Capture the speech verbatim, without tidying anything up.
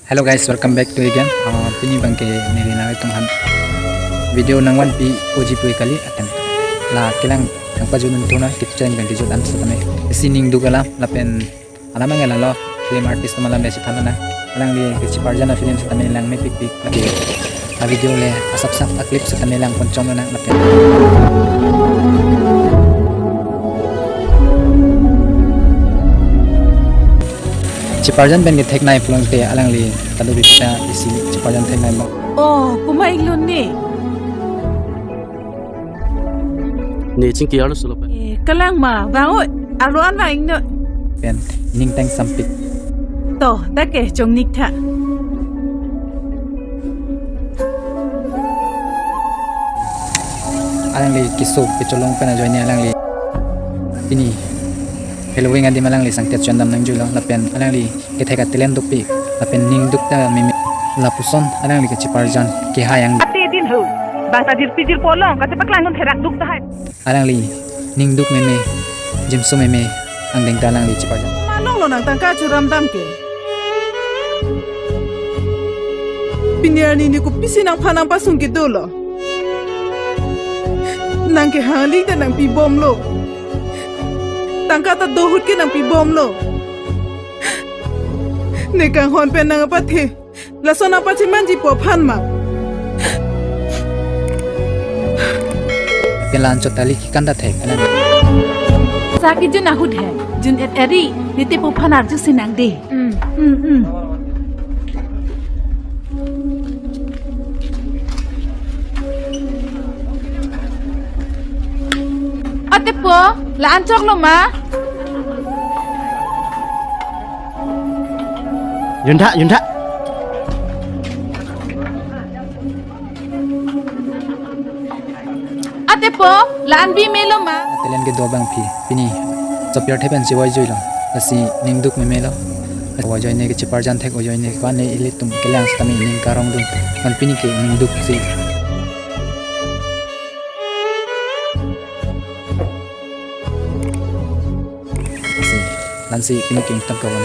Hello guys, welcome back to again. Ah, pini abangke neli nanglitum aphan video nangvanpi uji pui kali aten. La kelang nangpajut un thuna kitchen abangke jut an setame. Isi ning duk alam lapen alam angela lo film artist atum alam besi than na. Alangli kachiparjan a film setame lang mepikpik. Lake a video le asap sap a clip setame lang ponchom na lapen. Chiparjan pen kethek nai pulote alangli kado bipta isi chiparjan thek nai mo. Oh, puma inglun ni. Ne chingki arlo solo pe. Eh, kalang ma, bang oi, arlo an bang ingno. Pen, ining teng sampik. To, dak ke chongnik tha. Alangli keso kecholong pen ajoine alangli pini Halloween adim alangli sangtet chondam nangjuilo lapen alangli kethek a talent dopik lapen ning duk ta meme lapuson alangli kachiparjan kehai ang. Ate din ho. Bang ta jirpi jirpo along, kachepaklang non therak duk tahai. Alangli ning duk meme, jimso meme angdeng ta alangli chiparjan. Malong lo nang tangka churam dam ke. Pini arni ne kopisi nangphan nangpasung kedo lo. Nang kehangli ta nangpibomlo. Tangka ta do ahut ke nangpibomlo. Ne kanghon pen nangpathe. Lason nangpachemanjipo aphan ma. Pen la-an chot ta ili kekan ta thek alam. Sa kejun ahut he. Jun et eri. Ne tepo aphan arjusi nang de. Mm, mm, mm. Atepo, la-an choklo ma? Juntha, juntha. Atepo, la-an bi melo ma? Talent kedo abangpi, pini chopir thek pen chevoi juilo. Lasi ning duk memelo. Vo ajoine kachiparjan thek ajoine ko-an ne ilitum kelang setame ning karong dun. Kon pini ke ning duk si. Si, la-ansi pini ke ingtang kawan.